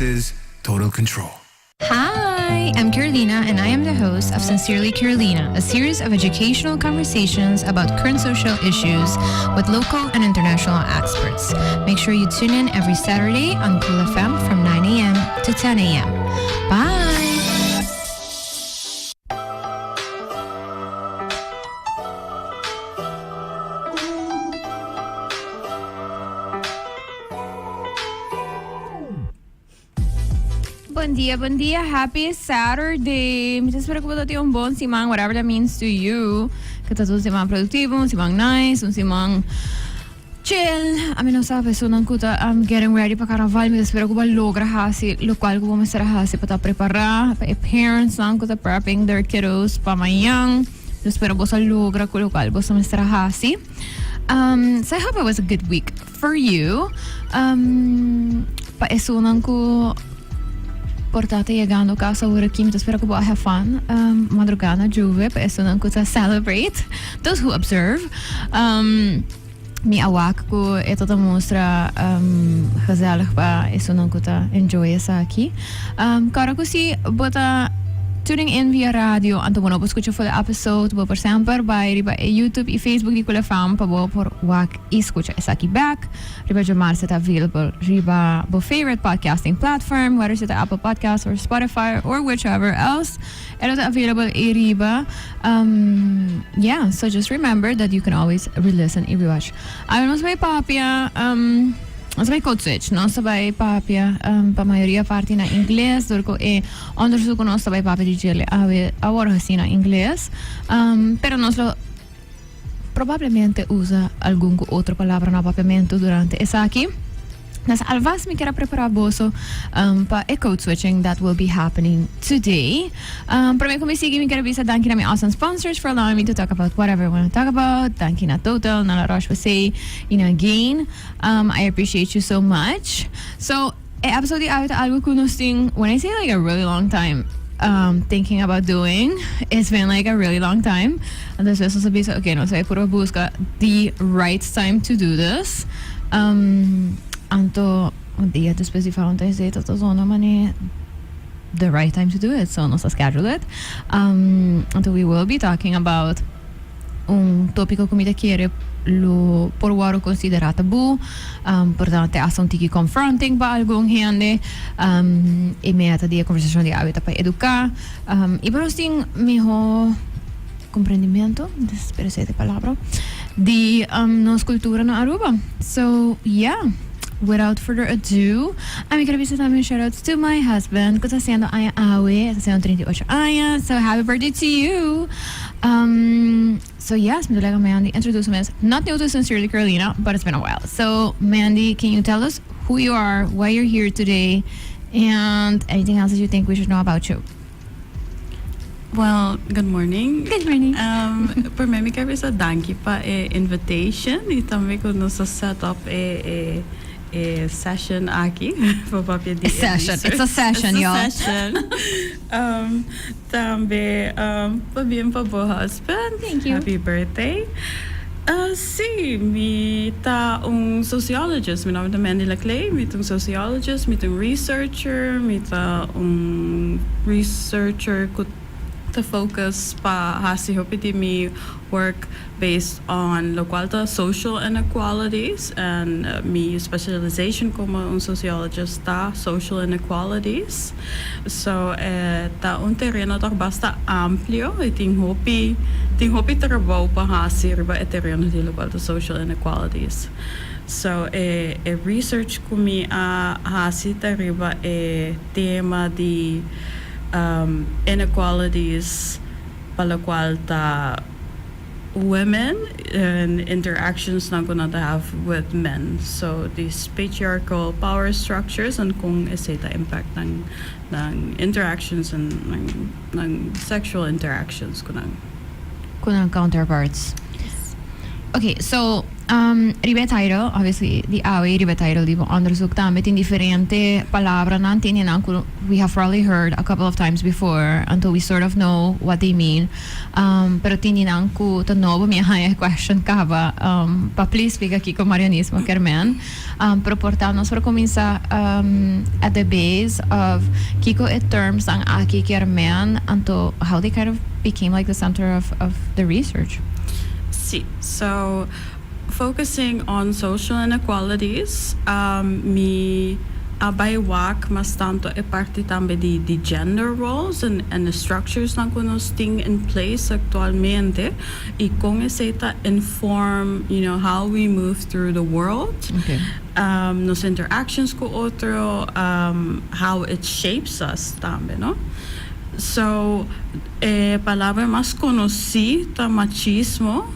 promises total control. Hi, I'm Carolina, and I am the host of Sincerely Carolina, a series of educational conversations about current social issues with local and international experts. Make sure you tune in every Saturday on Cool FM from 9 a.m. to 10 a.m. Bye! Bon dia, bon dia, happy Saturday. Mi ta spera ku bo ta tin un bon siman, whatever that means to you. Ku ta un siman produktivo, un siman nice, un siman chill. Ami no sa personan ku ta um, getting ready pa carnaval, mi ta spera ku bo a logra hasi lokual ku bo mester a hasi pa ta prepará. Pa e parentsnan ku ta prepping their kiddos pa mañan, mi ta spera boso a logra ku lokual boso mester a hasi. Um, so I hope it was a good week for you. Um, pa esunnan ku por ta ta yegando kas awor aki, mi ta spera ku bo a have fun um, madrugá na Juve, pa esunnan ku ta celebrate, those who observe. Um, mi a wak ku e ta ta mustra um, gezellig pa esunnan ku ta enjoy esaki. Um, kòrda ku si bo ta tuning in via radio, anto bo no por skucha for e episode, bo por semper bai riba e YouTube i Facebook di Cool FM pa bo por wak i skucha esaki bek. Riba djamarsa ta available riba bo favorite podcasting platform, whether si ta Apple Podcasts or Spotify or whichever else. E lo ta available ei riba. Um, yeah, so just remember that you can always re-listen i rewatch. Awe nos bai papia, um, nos bai code switch. Nos ta bai papia um, pa mayoria parti na ingles, dor ku e onderzoek ku nos ta bai papia di djele awe a wòrdu hasi na ingles. Um, pero nos lo probablemente usa algun ku otro palabra na papiamentu durante esaki. Nes alvast mi kier a prepara boso um, pa e code switching that will be happening today. Um, prome ku mi sigui mi kier a bisa danki na mi awesome sponsors for allowing me to talk about whatever I want to talk about. Danki na Total, na La Roche-Posay y na Gain. Um, I appreciate you so much. So, e episode di awe ta algo ku nos tin, when I say like a really long time, um, thinking about doing, it's been like a really long time. Anto despues nos a bisa, okay, nos a purba busca the right time to do this. Um, anto un dia despues di Valentine's Day ta ta zona mane the right time to do it, so nos a schedule it. Um, anto we will be talking about un tópiko ku mi ta kere lo por wòrdu konsiderá tabú, um, por ta te hasta un tiki confronting pa algun hende. Um, e meta di e konversashon di awe ta pa eduká, um, i pa nos tin mihó comprendimento, espero esei ta e palabra, di um, nos cultura na Aruba. So, yeah, without further ado, ami quiero bisa tambe un shout out to my husband, cu ta haciendo aña awe, ta haciendo 38 aña, so happy birthday to you. Um, so yes, mi ta laga Mandy introduce mes, not new to Sincerely Carolina, but it's been a while. So, Mandy, can you tell us who you are, why you're here today, and anything else that you think we should know about you? Well, good morning. Good morning. Um, promé mi kier bisa danki pa e invitation y tambe cu nos a set up e, e, e session aki pa papia di E session. It's a session, It's y'all. a session. um, tambe um, pabien pa bo husband. Thank you. Happy birthday. Uh, sí, mi ta un sociologist. Mi nomber ta Mandy Laclay. Mi ta un sociologist, mi ta un researcher, mi ta un researcher cu ta focus pa haci hopi di mi work based on locual ta social inequalities and mi specialization como un sociologist ta social inequalities. So e ta un tereno toch basta amplio y tin hopi tin hopi trabou pa haci riba e tereno di locual ta social inequalities. So e e research cu mi a haci ta riba e tema di inequalities pa locual ta women and interactions nan cu nan ta have with men. So these patriarchal power structures and con esey ta impact nan nan interactions and nan nan sexual interactions cu nan. Cu nan counterparts. Okay, so riba e title, obviously, di awe riba e title di bo onderzoek tambe tin diferente palabranan tin nan ku we have probably heard a couple of times before until we sort of know what they mean. Pero tin di nan ku ta nobo. Mi a haña e question kaba pa please splika kiko marianismo kier men. Pero por ta nos por kuminsá at the base of kiko e terms nan aki kier men, anto how they kind of became like the center of the research. Si, so focusing on social inequalities, mi a bai wak mas tanto e parti tambe di gender roles and the structures nan ku nos tin in place aktualmente i kon esei ta inform how we move through the world, nos interactions ku otro, how it shapes us tambe, no? So, e palabra mas konosí ta machismo,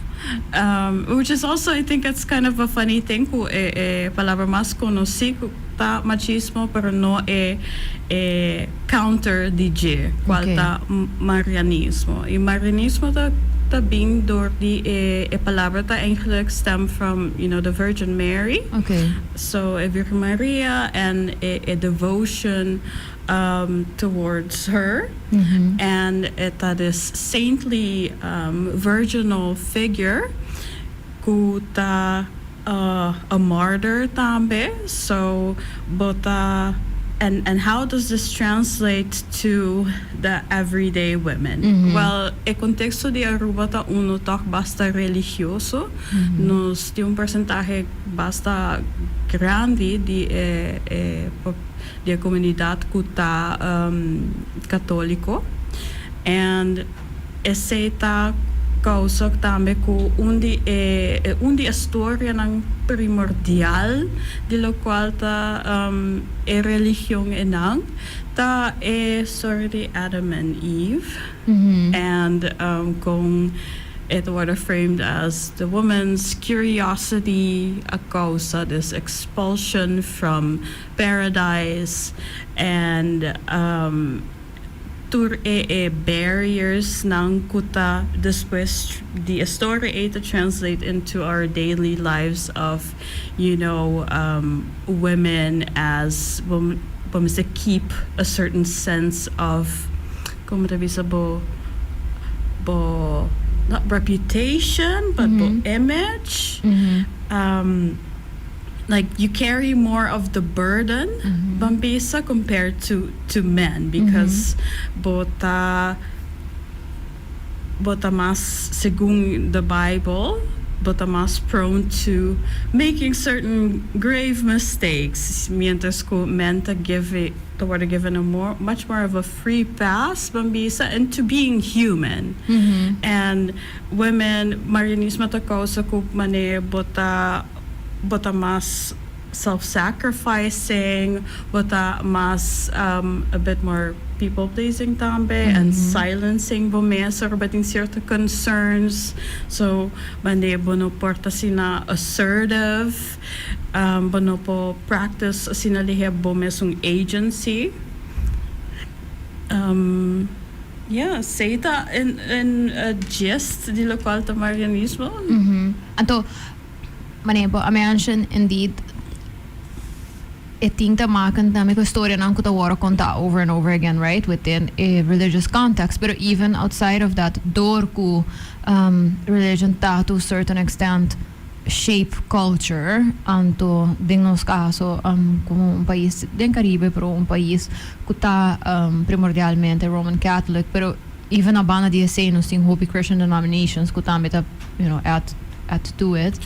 which is also, I think it's kind of a funny thing ku e palabra mas konosí ta machismo, pero no e counter di dje, kual ta marianismo. I marianismo ta bin door di e palabra ta eigenlijk stem from the Virgin Mary. So e Virgen Maria and e devotion towards her and e ta this saintly virginal figure ku ta a martyr tambe. So bo ta and how does this translate to the everyday women? Well, e konteksto di Aruba ta uno toch basta religioso. Nos tin un porcentahe basta grandi di e komunidat ku ta katóliko and esei ta kousa tambe ku un di e storianan primordial di lokual ta e religion einan ta e story di Adam and Eve and kon it was framed as the woman's curiosity a kousa this expulsion from paradise and tur e barriers nan ku ta despues di story e to translate into our daily lives of women as women to keep a certain sense of, kon ta bisa, bo not reputation but bo image, like you carry more of the burden, ban bisa, compared to men because bo ta mas, segun the Bible, bo ta mas prone to making certain grave mistakes, mientras ku men ta give it ta wordo given a more much more of a free pass, ban bisa, into being human. And women, marianismo ta kousa ku mane bo ta mas self-sacrificing, bo ta mas a bit more people pleasing tambe and silencing bo mes ora tin sierto concerns. So mane bo no por ta asina assertive, bo no por practice asina lihe bo mes un agency. Yeah, esei ta in a gist di lokual ta marianismo. Anto, mane bo a mention, indeed, e tin te maken tambe ku storianan ku ta wordo konta over and over again, right? Within a religious context. But even outside of that, door ku religion ta to a certain extent shape culture, anto den nos kaso komo un pais den Karibe, pero un pais ku ta primordialmente Roman Catholic, pero even na banda di esei nos tin hopi Christian denominations ku tambe ta add to it.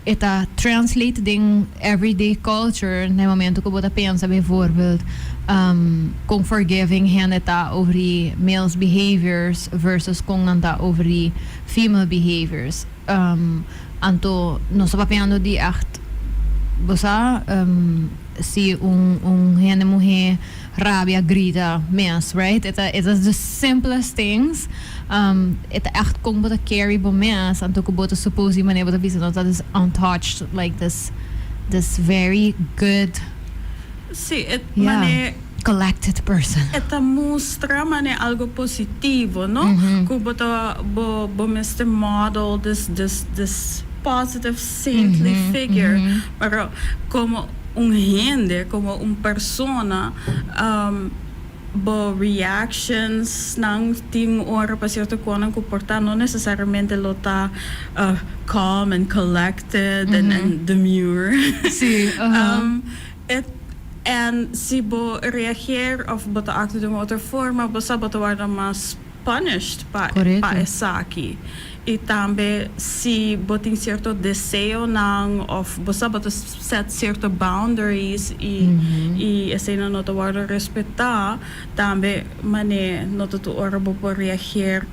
E ta translate den everyday culture na momento ku bo ta pensa bijvoorbeeld kon forgiving hende ta over die males behaviors versus kon nan ta over die female behaviors. Anto nos ta papiando di echt bo sa si un hende muhé rabia, grita mes, right? It is the simplest things. E ta echt kon bo ta carry bo mes, anto ku bo ta suppose mane bo ta bisa no that is untouched, like this very good Si, mane. Collected person. E ta mustra mane algo positivo, no? Ku bo ta bo mester model this positive saintly figure. Pero komo un hende, komo un persona, bo reactions nan tin ora pa cierto cosnan cu por ta no necesariamente lo ta calm and collected and demure. En si bo reageer of bo ta actua di un otro forma, bo sa bo ta wordo mas punished pa esaki. Y tambe si bo tin cierto deseonan of bo sa bo ta set cierto boundaries y eseinan no ta wordo respeta, tambe mane no ta tur ora bo por reageer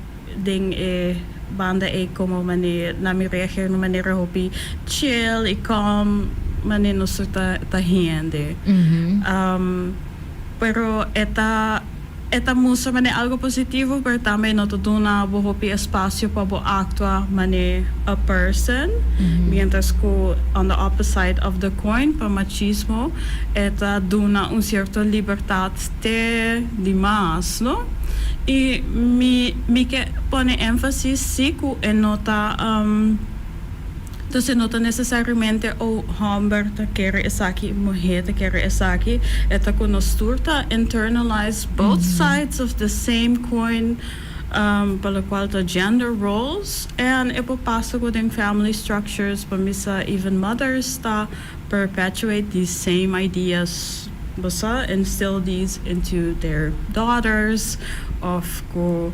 den e banda ey como mane na mi reageer na manera hopi chill y calm mane nos tur ta hende. Pero e ta. E ta mustra manera algo positivo, pero tambe no ta duna bo hopi espacio pa bo actua manera a person. Mientras cu on the opposite of the coin, pa machismo, e ta duna un cierto libertad te di mas, no? Y mi ke pone enfasis si cu e no ta. Entonces no ta necesariamente o homber ta kere esaki, muher ta kere esaki. E ta cu nos tur ta internalize both sides of the same coin, pa locual ta gender roles. And e por pasa cu den family structures, pa misa even mothers ta perpetuate these same ideas, bo sa, instill these into their daughters of cu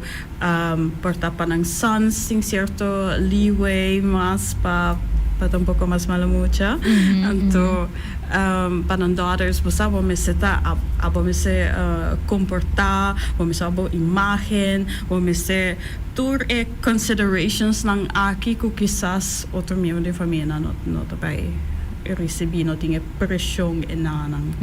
por ta pa nan sons tin cierto leeway mas pa ta un poco mas malo mucha. Anto pa nan daughters, bo sa, bo mester ta abo mester comporta, bo mester bo imagen, bo mester tur e considerations nan aki cu kisas otro miembro di famia nan no ta bay ricibi, no tin e presion enanan.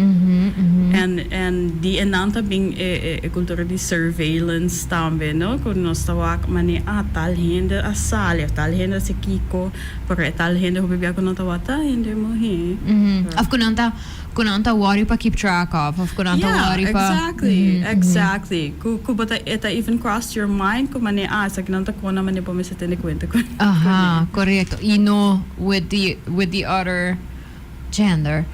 En di enan ta bin e cultura di surveillance tambe, no? Cu nos ta wak mane, ah, tal hende a sali of tal hende a haci kico, pero e tal hende hopi bia cu no ta wak ta hende muhe. Of cu nan ta worry pa keep track of cu nan ta worry pa. Exactly. Cu bo ta, e ta even cross your mind cu mane, ah, esaki nan ta cona mane bo mester tene cuenta cu. Aha, correcto. Y no with the other gender.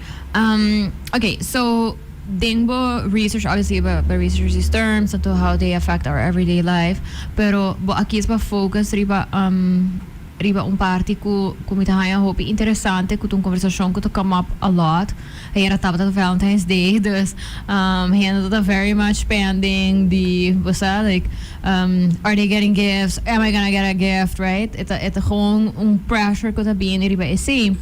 Okay, so den bo research, obviously, bo research these terms and to how they affect our everyday life, pero bo a kies pa focus riba un parti cu mi ta haya hopi interesante, cu un conversacion cu ta come up a lot. Ayera tabata Valentine's Day, dus hende ta very much spending the, what's that, like, are they getting gifts? Am I gonna get a gift, right? E ta gewoon un pressure cu ta bin riba esey.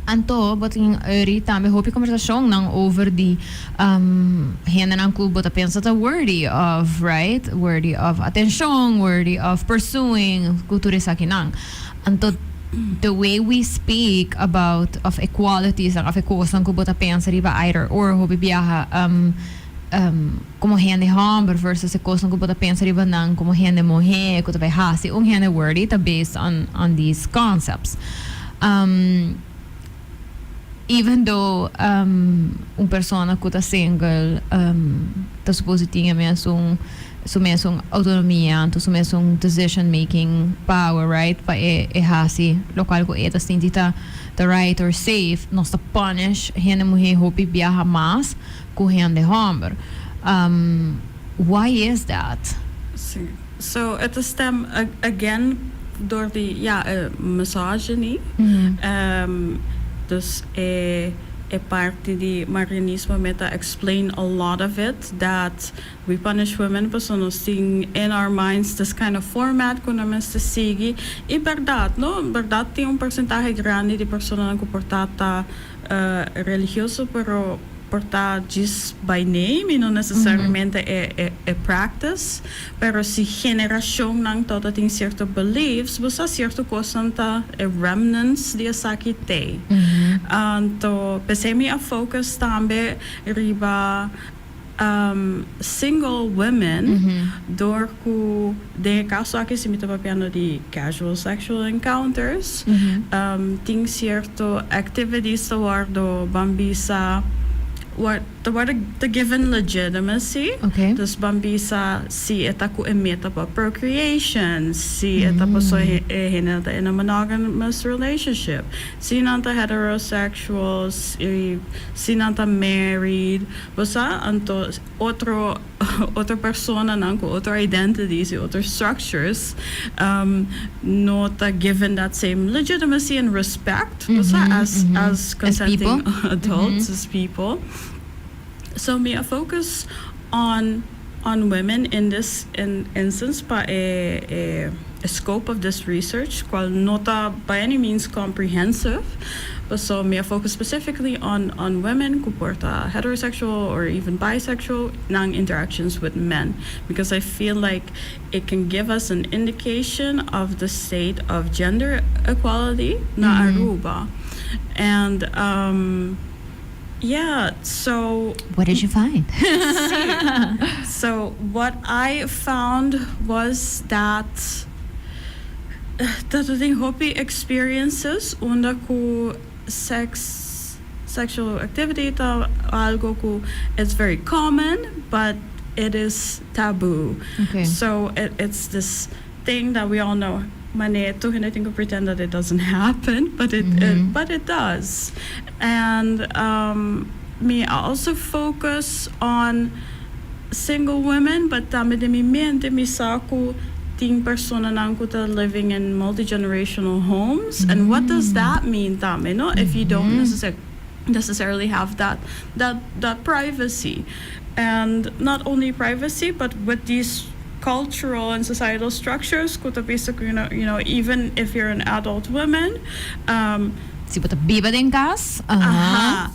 Anto, bo tin eri tambe hopi conversacion nan over di hende nan cu bo ta pensa ta worthy of, right? Worthy of attention, worthy of pursuing, cultura esaki nan. Anto, the way we speak about of equalities of cosnan cu bo ta pensa riba either or hopi biaha como hende homber versus e cosnan cu bo ta pensa riba nan como hende muhe cu ta bay hasi un hende worthy ta based on these concepts. Even though un persona cu ta single ta supposed tin mes un su mes un autonomia, anto su mes un decision making power, right? Pa e hasi locual cu e ta sinti ta the right or safe, nos ta punish hende muhe hopi biaha mas cu hende homber. Why is that? Si. So it stem again door di, ja, misogyny. Dus e parti di marianismo mi ta explain a lot of it, that we punish women paso nos tin in our minds this kind of format cu nan mester sigui. Y berdad, no? Berdad tin un porcentahe grandi di personanan cu por ta religioso, pero por ta just by name y no necesariamente e practice. Pero si generacion nan tot tin cierto beliefs, bo sa, cierto cosnan ta e remnants di esaki te. Anto, pesey mi a focus tambe riba single women, door cu den caso aki si mi ta papiando di casual sexual encounters, tin cierto activities ta wordo ban bisa. Ta given legitimacy. Dus ban bisa si e ta ku e meta pa procreation, si e ta paso e hende ta in a monogamous relationship, si nan ta heterosexual, si nan ta married, bo sa. Anto otro personanan ku otro identities i otro structures no ta given that same legitimacy and respect, bo sa, as consenting adults, as people. So mi a focus on women in this instance pa e scope of this research, cual no ta by any means comprehensive. But so mi a focus specifically on women ku por ta heterosexual or even bisexual nan interactions with men, because I feel like it can give us an indication of the state of gender equality na Aruba. And yeah, so What did you find? So what I found was that tin hopi experiences unda ku sexual activity ta algo ku it's very common, but it is taboo. So it's this thing that we all know. Mane tur hende tin ku pretend that it doesn't happen, but it does. And mi also focus on single women, but tambe den mi mente mi sa ku tin personanan ku ta living in multi-generational homes. And what does that mean tambe, no? If you don't necessarily have that privacy. And not only privacy, but with these cultural and societal structures, ku ta bisa ku, even if you're an adult woman, Si bo ta biba den kas. Aha.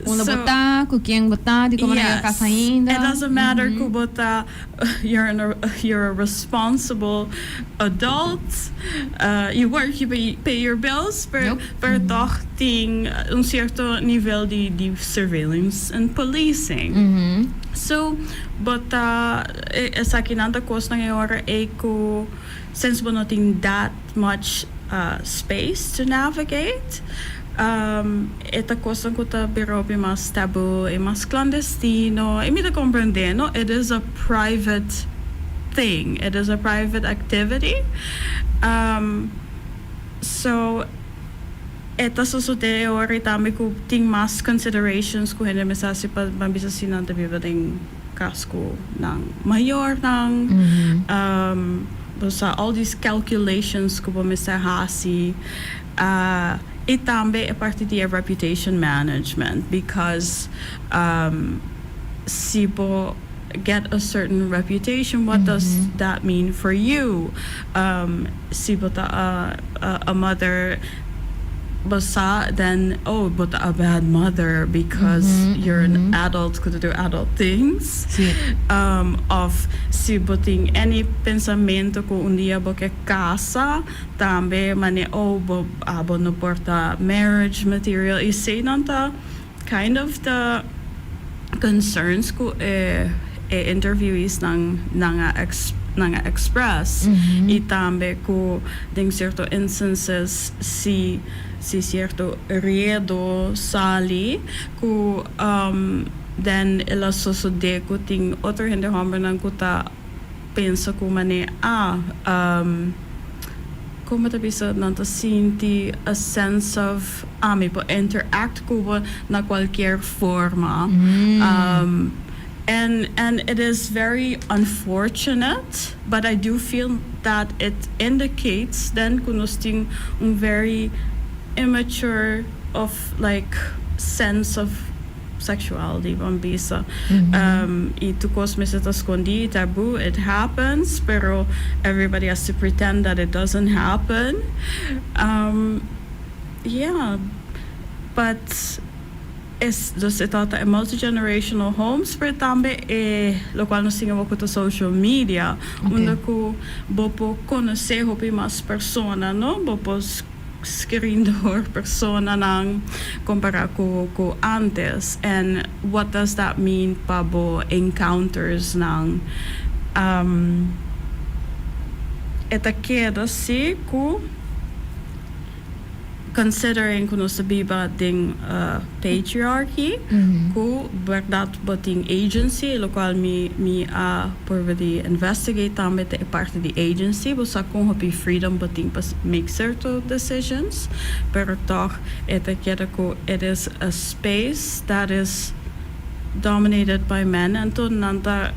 Unda So, bo ta, ku ken bo ta, di kon yes. Kas ainda. It doesn't matter ku bo ta, you're a responsible adult. You work, you pay your bills, pero, Nope. pero toch tin un sierto nivel di surveillance and policing. So, but esakinan ta kosnan e ora e ku since bo no tin that much space to navigate, e ta kosnan ku ta bira hopi mas taboo i mas klandestino. I mi ta komprendé, no? It is a private thing. It is a private activity. So e ta sosodé ora tambe ku tin mas considerations ku hende mester hasi pa bisa si nan ta biba den kas ku nan mayornan. So all these calculations ku bo mester hasi. I tambe e parti di reputation management, because si bo get a certain reputation, what does that mean for you? Si bo ta a mother, bo sa then, oh, bo ta a bad mother because you're an adult ku do adult things. Of si bo tin any pensamentu ku un dia bo ke kasa, tambe mane, oh, bo no por ta marriage material. Eseinan ta kind of the concerns ku e interviewees nan a express i tambe ku den sierto instances si sierto redo sali ku then el a sosodé ku tin otro hende hòmbernan ku ta pensa ku mane kon ta bisa, nan ta sinti a sense of mi por interact ku bo na kualke forma. And it is very unfortunate, but I do feel that it indicates then ku nos tin un very immature of like sense of sexuality, ban bisa. I tur kos mester ta skondí, taboo, it happens, pero everybody has to pretend that it doesn't happen. Yeah, but is dus e ta multi-generational homes, pero tambe e lokual nos tin ku social media, unda ku bo por konosé hopi mas persona, no? Bo por screen door personanan kompará ku antes. And what does that mean pa bo encounters nan? E ta keda si ku Considering ku nos ta biba den patriarchy, ku bèrdat bo tin agency, lokual mi a purba di investigate tambe ta e parti di agency. Bo sa kon hopi freedom bo tin pa make sierto decisions, pero tòg e ta keda ku it is a space that is dominated by men, anto nan ta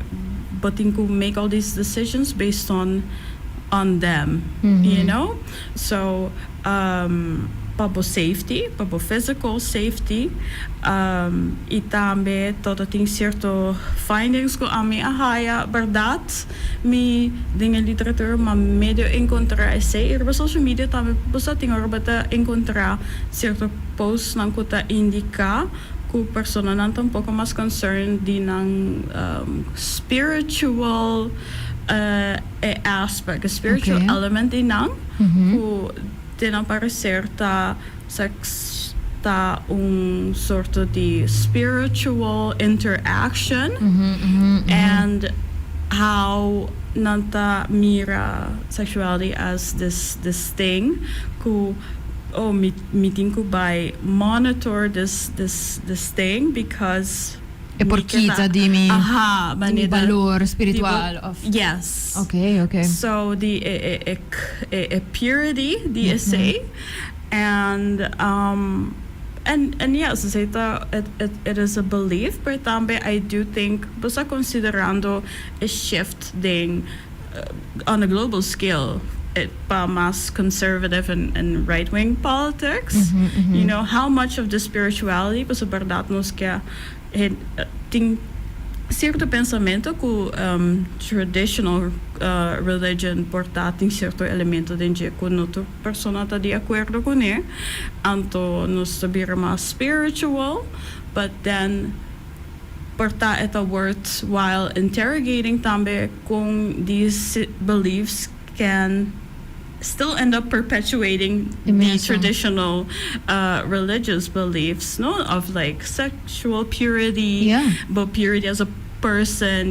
bo tin ku make all these decisions based on them. So pa bo safety, pa bo physical safety, i tambe tot tin sierto findings ku ami a haya, bèrdat, mi den e literatura m'a medio enkontrá esei, i riba social media tambe bo sa tin ora bo ta enkontrá sierto postnan ku ta indiká ku personanan ta un poko mas concerned di nan spiritual aspect, spiritual element di nan, ku den nan parecer ta sex ta un sorto di spiritual interaction and how nan ta mira sexuality as this thing ku, oh, mi tin ku bai monitor this thing because E por kita di mi balor spiritual of Yes. Okay. So the e purity di esei and yes, ta it is a belief, but tambe I do think bo considerando a shift den on a global scale it pa mas conservative and right wing politics, how much of the spirituality, pues bèrdat nos ke tin sierto pensamentu ku traditional religion por ta tin sierto elemento den dje ku no tur persona ta di akuerdo kuné, anto nos ta bira mas spiritual, but then por ta e ta worthwhile interrogating tambe kon these beliefs can still end up perpetuating the Imenso. Traditional religious beliefs, no, of like sexual purity, but purity as a person,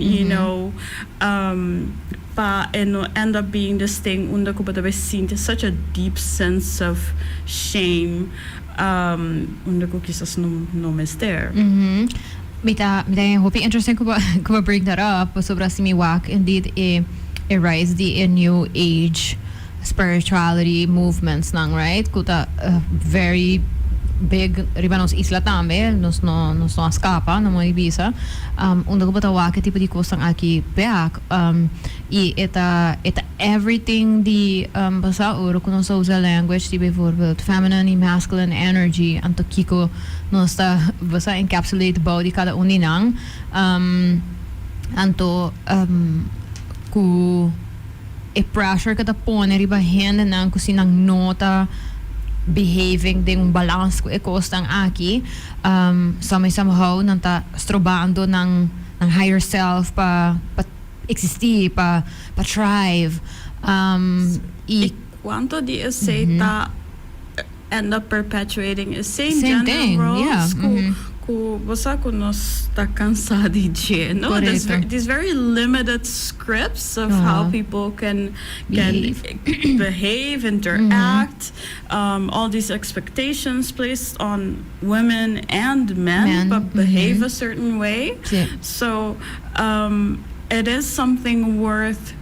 pa and no end up being this thing unda ku bo ta sinti such a deep sense of shame, unda ku kisas no mester. Mi ta hopi interesting ku bring that up sobre si mi wak indeed e rise di e new age spirituality movements nan, right, ku ta very big riba nos isla tambe, nos no skapa na moda bisa, unda ku bo ta wak e tipo di kos aki back, i e ta everything di basa ora ku nos usa language di bijvoorbeeld feminine i masculine energy, anto kiko nos ta basa encapsulate bou di kada un di nan, anto ku e pressure ku ta pone riba hende nan ku si nan no ta behaving den un balans ku e kos nan aki, somehow nan ta strobando nan higher self pa eksistí, pa thrive, i I kuantu di esei ta end up perpetuating the same, Same gender thing, roles ku bo ku nos ta kansá di dje, no? There's these very limited scripts of how people can Behave. Behave, interact, all these expectations placed on women and men, Men, but behave a certain way. So it is something worth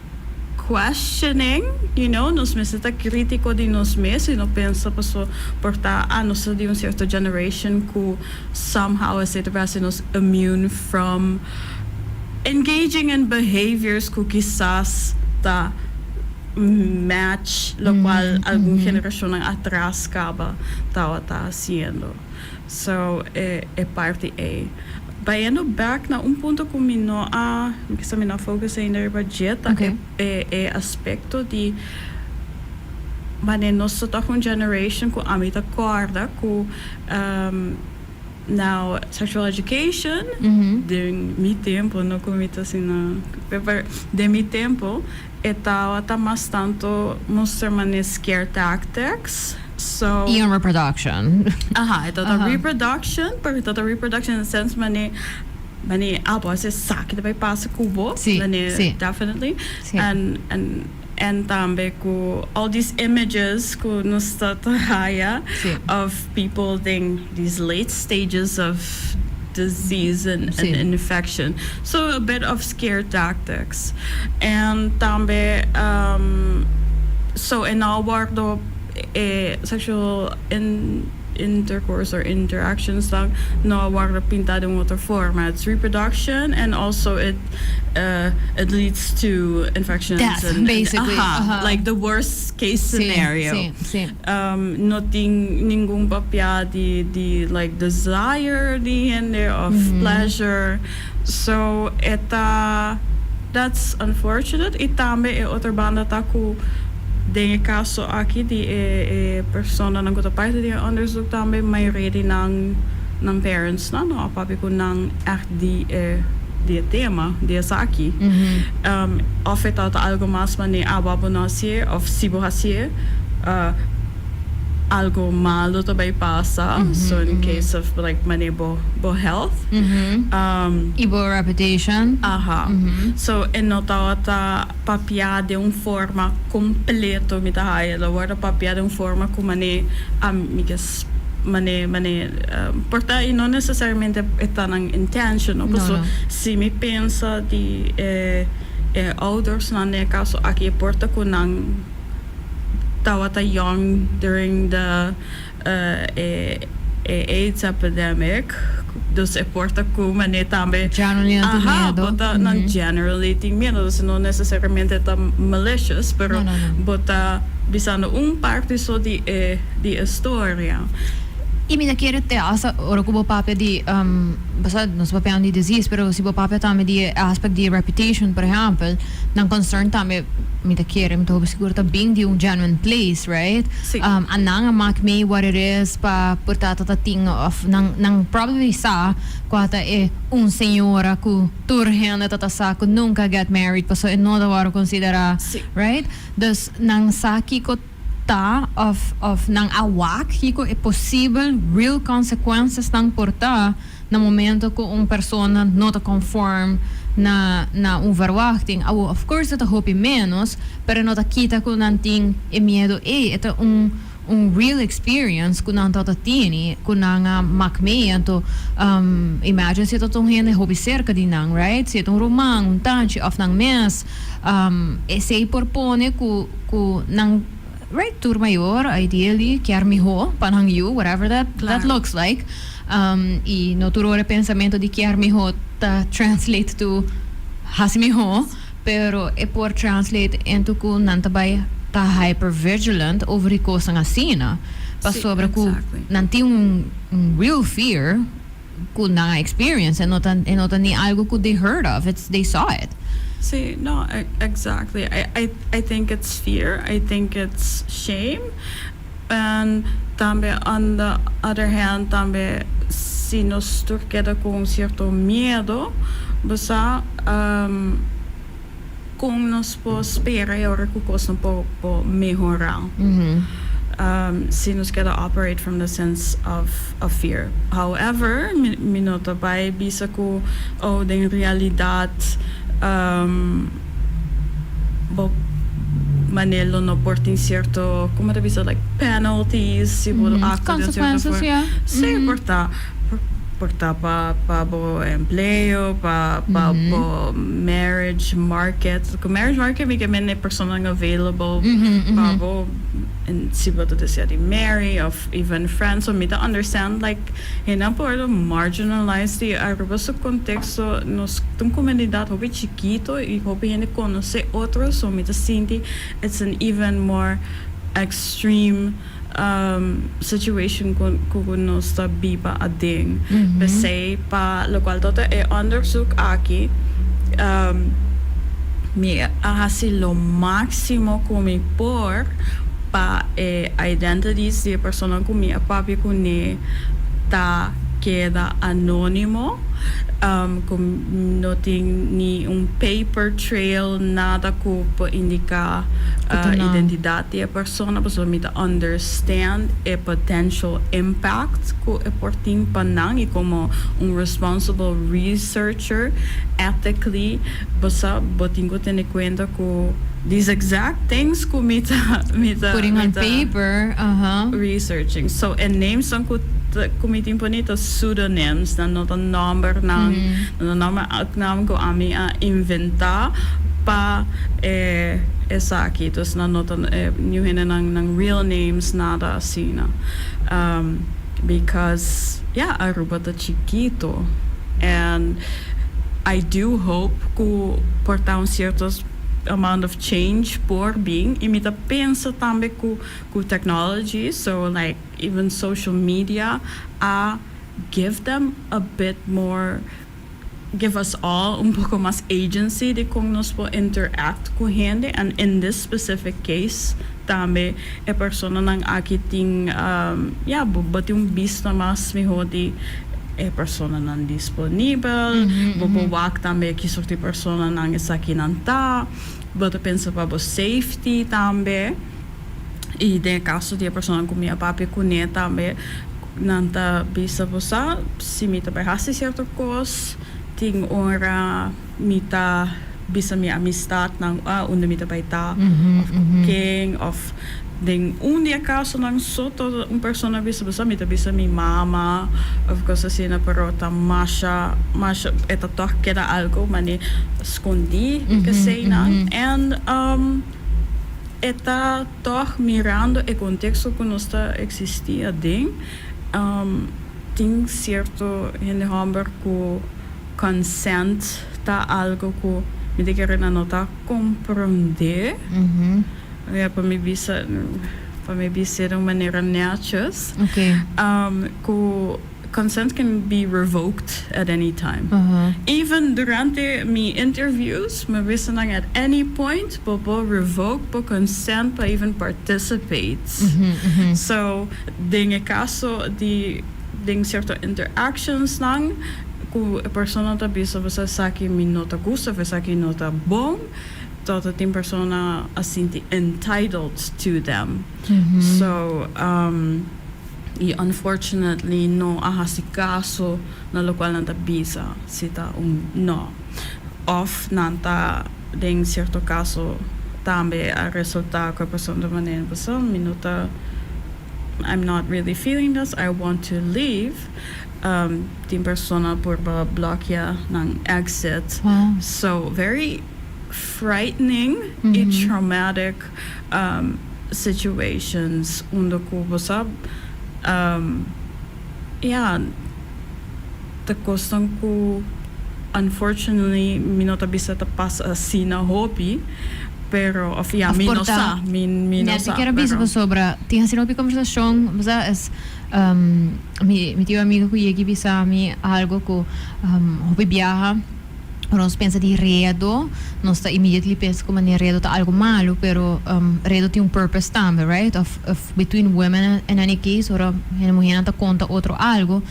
questioning, nos mester ta krítiko di nos mes i no pensa paso por ta ah, nos di un sierto generation ku somehow esei ta nos immune from engaging in behaviors ku kisas ta match lokual algun generashon atras kaba tabata hasiendo. So e parti ei. Bayendo back na un punto ku mi no a kisas mi no a focus ainda riba dje ta e aspekto di wanneer nos ta un generation ku ami ta kòrda ku now sexual education den mi tempu, no ku mi ta asina, den mi tempu e tabata mas tantu mustra mane scare tactics, so E reproduction. Aha, e tabata reproduction, pero e tabata reproduction in the sense mane ah, bo esaki ta bai pasa ku bo, mane definitely. And And tambe ku all these images ku nos ta haya of people in these late stages of disease and infection. So a bit of scare tactics. And tambe so e no a wordo sexual intercourse or interactions dan no a wordo pinta di un otro forma. It's reproduction and also it leads to infections Death, and basically. Like the worst case scenario. Si, si. No tin ningun papia di like desire di hende of pleasure. So e ta that's unfortunate. Y tambe e otro banda ta ku den caso aki di e persona nan ku ta parti di onderzoek, tambe mayoria di nan parents nan no a papia ku nan echt di e tema di esaki. Of e ta algo mas mane abo bo no hasié of si bo hasié, algo malo ta bay pasa. So in case of like mane bo health. Y bo reputation. Aha. So e no ta papia di un forma completo, mi ta haya. Lo wordo papia di un forma ku mane amigas mane por ta y no necesariamente ta nan intention, no? No, So no. si mi pensa di ouders nan den caso aki, por ta ku nan tawata young during the AIDS epidemic, dus e por ta ku mane tambe Generally nan tin miedo. Bo ta nan generally tin miedo, dus no necesariamente ta malicious, pero No. Bo ta bisando un parti so di e historia. Y mi ta kere te asa ora ku bo papia di basta nos papia di disease, pero si bo papia tambe di aspect di reputation, por ehempel, nan concern tambe, mi ta kere, mi ta hopi sigur, ta bin di un genuine place, right? Si. A nan a maak mee what it is pa por tata ta tin of nan probably sa ku ta e un señora ku tur hende ta sa ku nunca get married, paso e no ta wordo considera, right? Dus nan sa kiko ta of nan a wak kiko e possible real consequences nan por ta na momento ku un persona no ta conform na un verwachting. Awo, of course ta hopi menos, pero no ta kita ku nan tin e miedo e ta un real experience ku nan tata tini ku nan a maak mee. Anto imagine si ta un hende hopi cerca di nan, right? Si ta un ruman, un tanchi of nan mes, esey por pone ku nan, right, tur mayor ideally kier miho pa nan yu, whatever that looks like. Y no tur ora pensamento di kier miho ta translate to hasi miho, pero e por translate into ku nan ta bay ta hyper vigilant over e cos asina pasobra ku nan tin un real fear ku nan experience e no ta ni algo ku they heard of, it's they saw it. Si, no, exactly. I think it's fear. I think it's shame. And tambe, on the other hand, tambe, si nos tur keda ku un cierto miedo, basta, kon nos por spera e ora ku kos por mehorá? Si nos keda operate from the sense of fear. However, mi no ta bay bisa ku, oh, den realidad, bo mane lo no por tin cierto, kon ta bisa, like penalties, si bo acto di cierto Consequences, forma. Si, por ta pa bo empleo, pa bo marriage market. Ku marriage market mi ke men e persona available pa bo and si bo ta desea di marry of even friends. So mi ta understand like hende por marginalize di Aruba su contexto, nos un comunidad hopi chikito y hopi hende conoce otro, so mi ta sinti it's an even more extreme situation ku nos ta biba aden. P'esey pa lokual ta e onderzoek aki, mi a hasi lo máximo ku mi por pa e identities di persona ku mi a papia kuné ta keda anónimo, ku no tin ni un paper trail, nada ku por indiká identidat di e persona, pasobra mi ta understand e potential impact ku e por tin pa nan i komo un responsible researcher, ethically, bo tin ku tene kuenta ku These exact things ku mi ta mi ta Putting mi on ta paper, researching. So e names nan ku ku mi tin poni ta pseudonyms, nan no ta nombernan, nan ta nomber nan ku ami a inventa pa e esaki. Dus nan no ta niun hende nan nan real names, nada asina. Because ya, Aruba ta chikito and I do hope ku por ta un cierto amount of change por bin y mi ta pensa tambe ku ku technology, so like even social media a give them a bit more, give us all un poco mas agency di con nos por interact cu hende. And in this specific case tambe e personanan aki tin, ya, bo bo tin un bista mas miho di e personanan disponibel, bo por wak tambe ki soort di personanan esakinan ta, bo ta pensa pa bo safety tambe. Y den e caso di e persona cu mi a papia cune tambe, nan ta bisa bo sa si mi ta bay haci cierto cos, tin ora mi ta bisa mi amistadnan ah unda mi ta bay ta of cu ken, of den un di e casonan so ta un persona bisa bo sa mi ta bisa mi mama of cos asina, pero ta masha masha e ta toch keda algo mane scondi eseynan. And e ta toch mirando e contexto cu nos ta existi aden, tin cierto hende homber cu consent ta algo cu mi ta kere nan no ta comprende, ya pa mi bisa pa mi bis'e den un manera netjes, cu consent can be revoked at any time. Even durante mi interviews, mi bisa nan at any point bo por revoke bo consent pa even participate. So, den e caso di den cierto interactions nan cu e persona ta bisa bo sa esaki mi no ta gusta of esaki no ta bon, tot tin persona a sinti entitled to them. So, y unfortunately no a haci caso na locual nan ta bisa si ta un no of nan ta den cierto caso tambe a resulta cu e persona ta manera pasobra mi no ta, I'm not really feeling this, I want to leave, tin persona por blokea nan exit. So very frightening y traumatic situations unda cu bo sa, ya, ta cosnan cu unfortunately mi no ta bisa ta pasa asina hopi, pero of ya, mi no sa, mi no sa. Mi kier a bisa pasobra tin asina hopi conversacion, bo sa, es mi tin un amiga cu yegi bisa mi algo cu hopi biaha. Ora nos pensa di redo, nos ta immediately pensa cu manera redo ta algo malo, pero redo tin un purpose tambe, right? Of of between women in any case, ora hende muhernan ta conta otro algo,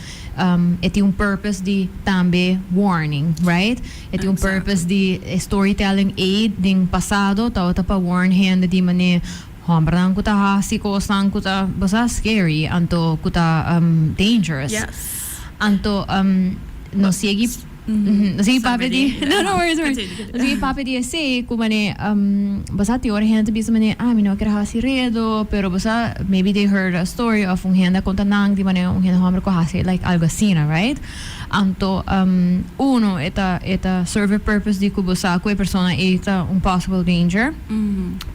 e tin un purpose di tambe warning, right? E tin un purpose di e storytelling ei den pasado tabata pa warn hende di manera hombernan cu ta haci cosnan cu ta, bo sa, scary, anto cu ta dangerous. Anto nos yegi. Nos sigui papia di, no, no worries, no worries. Nos sigui papia di esei ku manera bo sa tin ora hende ta bisa manera, ah, mi no kier hasi redo, pero bo sa maybe they heard a story of un hende a konta nan di manera un hende hòmber ku a hasi like algu asina, right? Anto uno e ta e ta serve e purpose di ku bo sa ku e persona ei ta un possible danger,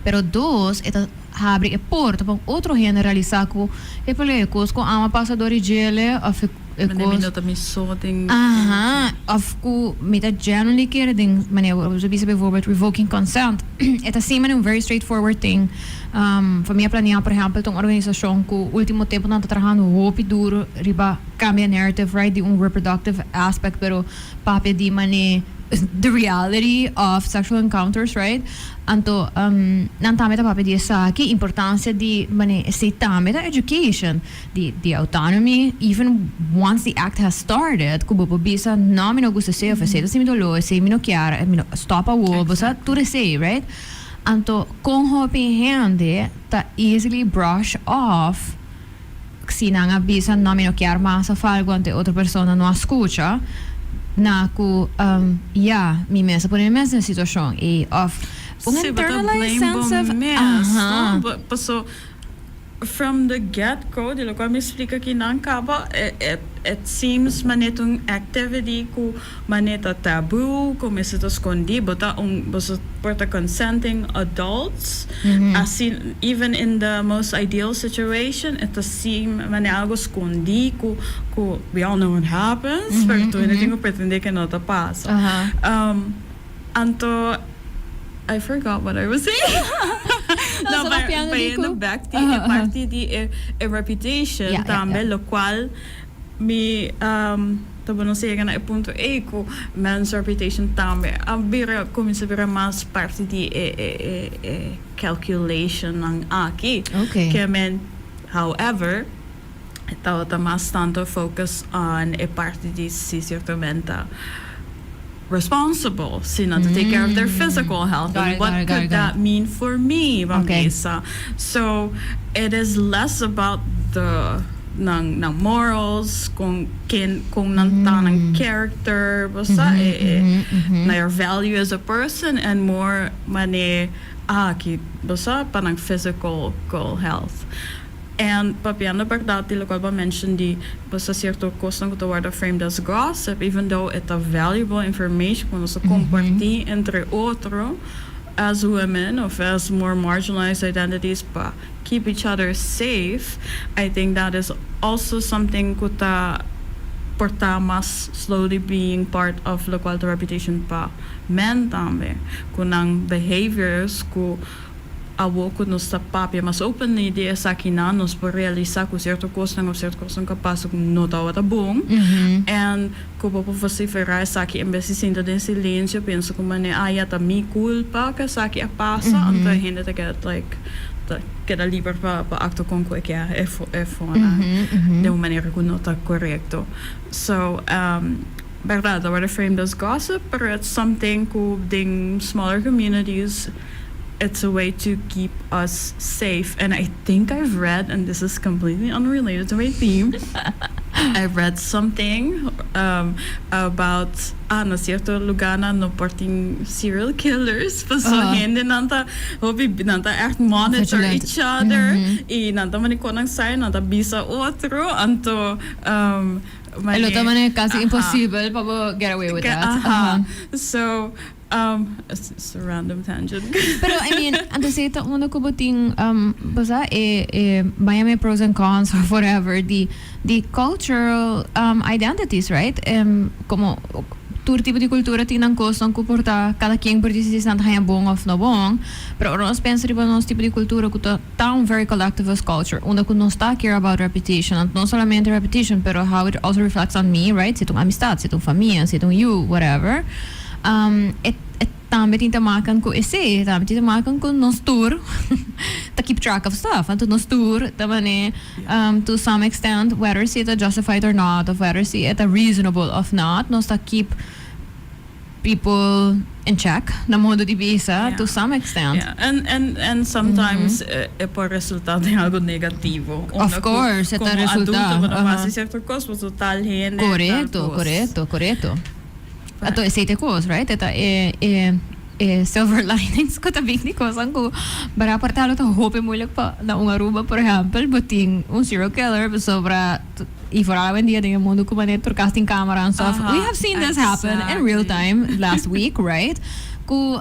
pero dos e ta habri e porta pa un otro hende realisa ku epale e kos ku ama pasa dor di djele òf e E Manera mi kos. no ta mi so den. Aha, of ku mi ta genuinely kere den manera bo ta bisa bijvoorbeeld revoking consent. E ta asina manera un very straightforward thing. Famia Planea por ehempel ta un organisashon ku ultimo tempo nan ta trahando hopi duro riba kambia narrative, right, di un reproductive aspect pero papia di mane the reality of sexual encounters, right. Anto nan tambe ta papia di esaki, importancia di mane esei tambe ta education. Di di autonomy, even once the act has started, ku bo por bisa, no, mi no gusta esei, of esei ta hasi mi doló, esei mi no kier, mi no, stop awor, bo sa tur esei, right? Anto, kon hopi hende ta easily brush off si nan a bisa, no, mi no kier mas of algo, anto e otro persona no a skucha, na ku, ya, mi mes a pone mi mes den e situashon ei, of. Un Sí, bo ta internalized blame bo sense of mes, aha. no? Paso from the get go, di loke mi splika aki nan kaba, it seems manera ta un activity ku manera ta taboo, ku mester ta skondi, bo ta un bo por ta consenting adults, asina even in the most ideal situation, e ta seem manera algo skondi ku we all know what happens, pero tur hende tin ku pretende ku no ta pasa. Anto, I forgot what I was saying. No, No, so pa papiando di bayendo ku back di e parti di e reputation tambe, lokual mi ta bon nos yega na e punto ei ku men's reputation tambe a bira kuminsá bira mas parti di e calculationnan aki. Ke men, however, tabata mas tanto focus on e parti di si cierto men ta responsible, si nan ta take care of their physical health Got and it, what got it, got could it, got that it. mean for me, ban bisa. So it is less about the nan morals, kon ken kon nan ta nan character, bo sa, e their value as a person and more mane aki, bo sa, pa nan physical health. And papiando berdad di locual bo a mention di boso cierto cosnan cu ta wordo framed as gossip, even though e ta valuable information cu nos ta comparti entre otro as women of as more marginalized identities pa keep each other safe, I think that is also something cu ta por ta mas slowly being part of locual ta reputation pa men tambe, cu nan behaviors cu awor ku nos ta papia mas openly di esakinan, nos por realisá ku sierto kosnan òf sierto kosnan ku a pasa ku no tabata bon en ku bo por vosiferá esaki en bes di sinta den silensio pensa ku manera, ah ya ta mi kulpa ku esaki a pasa, anto e hende ta keda like ta keda liber pa aktua kon ku e ke e fornan den un manera ku no ta korekto. So bèrdat ta wòrdu framed as gossip pero it's something ku den smaller communities it's a way to keep us safe and I think I've read and this is completely unrelated to my theme I've read something about ah na cierto lugarnan no por tin serial killers paso hendenan ta hopi nan ta echt monitor Vigilant. each other y nan ta mane con nan sa y nan ta bisa otro anto E lo ta mane casi imposibel pa bo get away with that. Aha so It's a random tangent. Pero I mean, anto si ta uno ku bo tin, bo sa, e e Miami pros and cons of whatever di di cultural identities, right? Como tur tipo di cultura tin nan cosnan ku por ta cada quien por dicidi si nan ta haña bon of no bon, pero ora nos pensa riba nos tipo di cultura ku ta ta un very collectivist culture unda ku nos ta care about reputation, anto no solamente reputation pero how it also reflects on me, right? Si ta un amistad, si ta un famia, si ta un yu, whatever. E e tambe tin te maken ku esei, e tambe tin te maken ku nos tur ta keep track of stuff. Anto nos tur ta mane to some extent whether si e ta justified or not of whether si e ta reasonable of not, nos ta keep people in check na modo di bisa to some extent. Yeah. And sometimes e por resulta den algo negativo. Of course, e ta resulta. Como adulto bo ta hasi cierto cos, pasobra tal hende tal Corecto, cos. corecto, corecto. Anto esei ta e kos, right? E ta e e e silver linings ku ta bin di kosan ku bara por ta lo ta hopi moeilijk pa na un Aruba, por ehèmpel, bo tin un serial killer pasobra i foral awendia den e mundu ku manera tur kas tin kamera en stuff. We have seen this happen in real time last week, right? Ku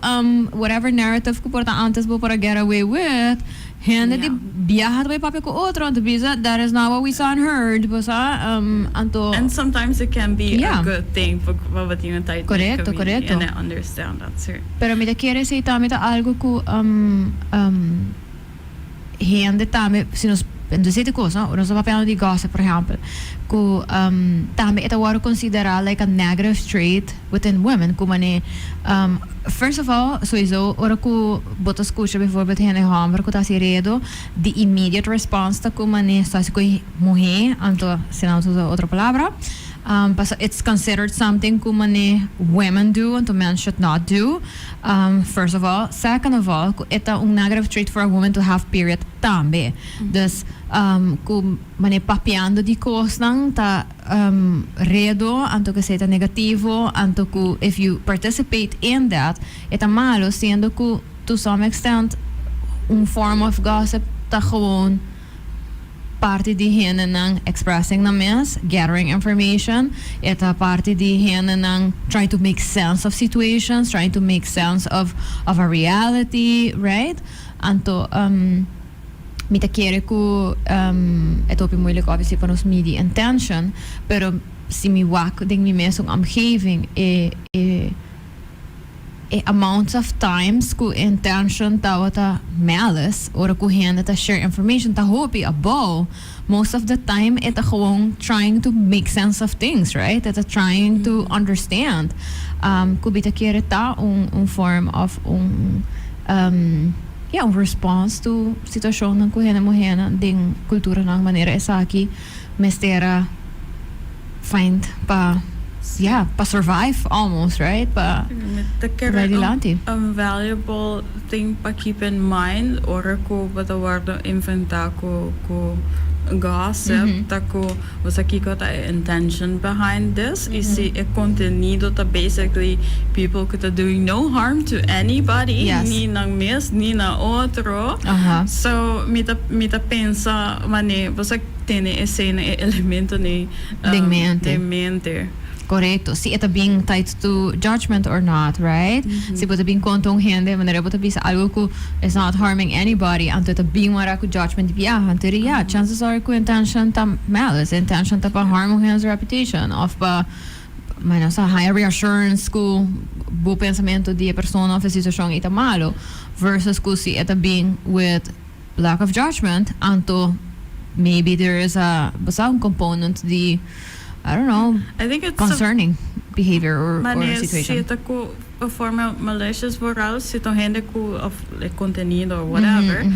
whatever narrative ku por ta antes bo por a get away with, Hende di biaha ta bai papia ku otro, anto bisa that is not what we saw and heard, bo sa, anto. And sometimes it can be Yeah. a good thing pa pa bo tin un tight knit Korekto, community korekto. and I understand that too. Pero mi ta kere esei tambe ta algo ku hende tambe, si nos, entonces esei ta kos, no, nos ta papiando di gossip por ehèmpel, ku tambe e ta wòrdu konsiderá like a negative trait within women, ku manera, first of all, soiso ora ku bo ta skucha bijvoorbeeld hende hòmber ku ta hasi redo, di immediate response ta ku manera sa hasi ku e muhé, anto si nan usa otro palabra, pasobra it's considered something ku manera women do, anto men should not do, first of all. Second of all, ku e ta un negative trait for a woman to have period tambe. Dus ku manera papiando di kosnan ta redo, anto ku esei ta negativo, anto ku if you participate in that e ta malo, siendo ku. to some extent un form of gossip ta gewoon parti di hendenan expressing nan mes, gathering information, e ta parti di hendenan trying to make sense of situations, trying to make sense of a reality, right? Anto mi ta kere ku e ta hopi moeilijk obviously pa nos midi intention, pero si mi wak den mi mes un omgeving e amounts of times ku intention tabata malice ora ku hende ta share information ta hopi abou. Most of the time e ta gewoon trying to make sense of things, right? E ta trying to understand. Ku mi ta kere ta un form of un yeah, un response to situashonnan ku hende muhénan den kulturanan manera esaki mester a find pa, yeah, pa survive almost, right? Pa Mi ta kere bai dilanti. Un valuable thing pa keep in mind ora ku bo ta wordo enfrentá ku gossip ta ku bo sa kiko ta e intention behind this i si e kontenido ta basically people ku ta doing no harm to anybody, ni nan mes ni na otro. So mi ta pensa mane bo sa tene esei e elemento ni Den mente. Den mente. Korekto. Si e ta being tied to judgment or not, right? Si bo ta bin konta un hende, manera bo ta bisa algo ku is not harming anybody, anto ta bin wara ku judgment di biaha. Anto yeah, chances are ku intention ta malice, intention ta pa harm un hende's reputation of pa, bueno, sa haya reassurance ku bo pensamentu di e persona of e situashon ei ta malo versus ku si e ta bin with lack of judgment, anto maybe there is a, basta un component di, I don't know, I think it's concerning behavior or Mane situation. Si ta ku a forma malicious, vooral si ta hende ku of like kontenido or whatever.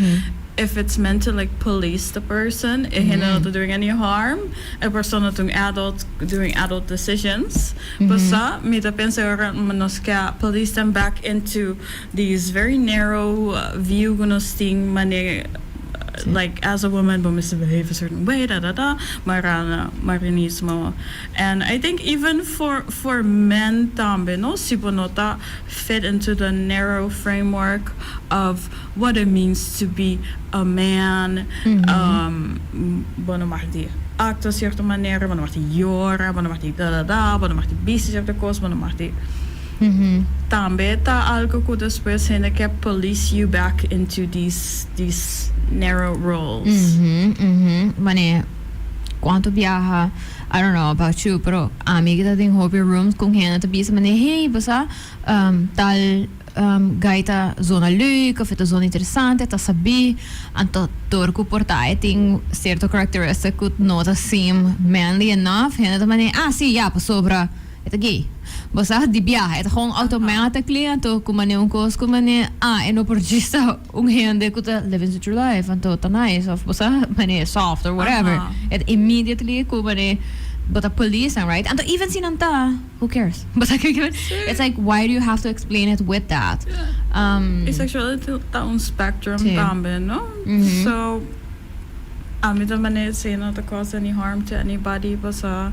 If it's meant to like police the person, e hende no ta doing any harm, e persona ta un adult doing adult decisions. Basta mi ta pensa ora nos ke police them back into these very narrow view ku nos tin mane like as a woman bo must behave a certain way, da da da, marana, marinismo. And I think even for men tambe, no, si bo no ta fit into the narrow framework of what it means to be a man, bo no mag di aktua sierto manera, bo no mag di yora, bo no mag di da da da, bo no mag di bisti sierto kos, bo no mag di tambe ta algo ku despues hende ke police you back into these narrow roles. Mane, kuantu biaha, I don't know about you, pero ami ta den hopi rooms ku hende ta bisa mane, "Hey, basta tal guy ta zona leuk of ta zona interesante, ta sabi," anto door ku por ta e tin sierto characteristic ku no ta seem manly enough, hende ta mane, "Ah, si, ja, pasobra e ta gay." Basta di biaha, e ta gewoon automatically, anto ku mane un kos ku mane, ah, e no por djis un hende ku ta living the true life, anto ta nice, of basta mane soft or whatever. It immediately ku mane bo ta police, right? Anto even si nan ta, who cares? But it's like, why do you have to explain it with that? E sexuality ta un spectrum Si. Tambe, no? So, ami tambe say not to cause any harm to anybody, basta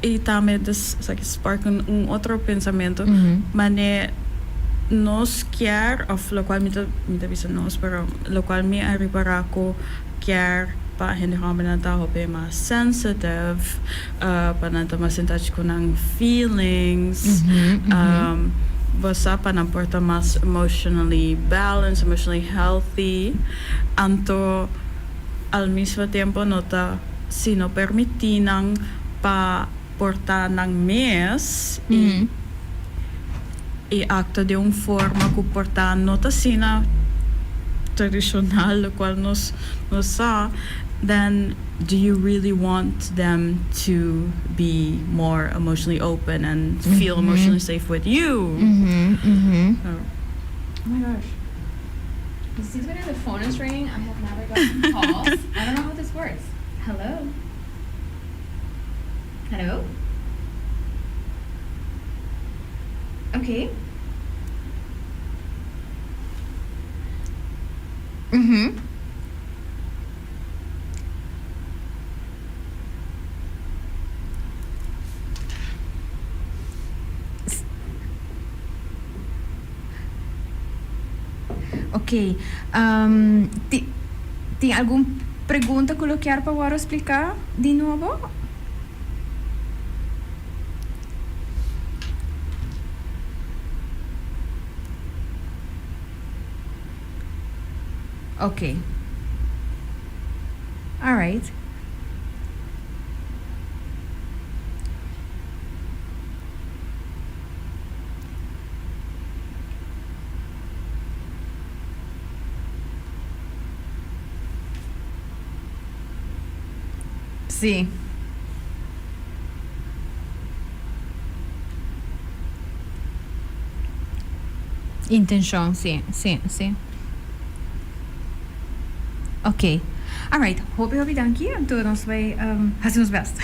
i tambe this like spark un otro pensamentu. Mane nos kier of lokual mi ta bisa nos, pero lokual mi a ripará ku kier pa hende hòmbernan ta hopi mas sensitive, pa nan ta mas in touch ku nan feelings, basta pa nan por ta mas emotionally balanced, emotionally healthy. Anto al mismo tempu no ta si no permití nan pa por ta nan mes i aktua di un forma ku por ta no ta asina tradishonal lokual nos sa, then do you really want them to be more emotionally open and feel emotionally safe with you? So, Oh my gosh. Is this when the phone is ringing? I have never gotten calls. I don't know how this works. Hello? Hello? Okay. Ok. Tin algun pregunta ku lo kier pa wòrdu spliká di nobo? Ok. Alright. Sí. Intenshon, sí, sí, sí. Ok. Alright, hopi hopi danki. Anto nos bai hasi nos best.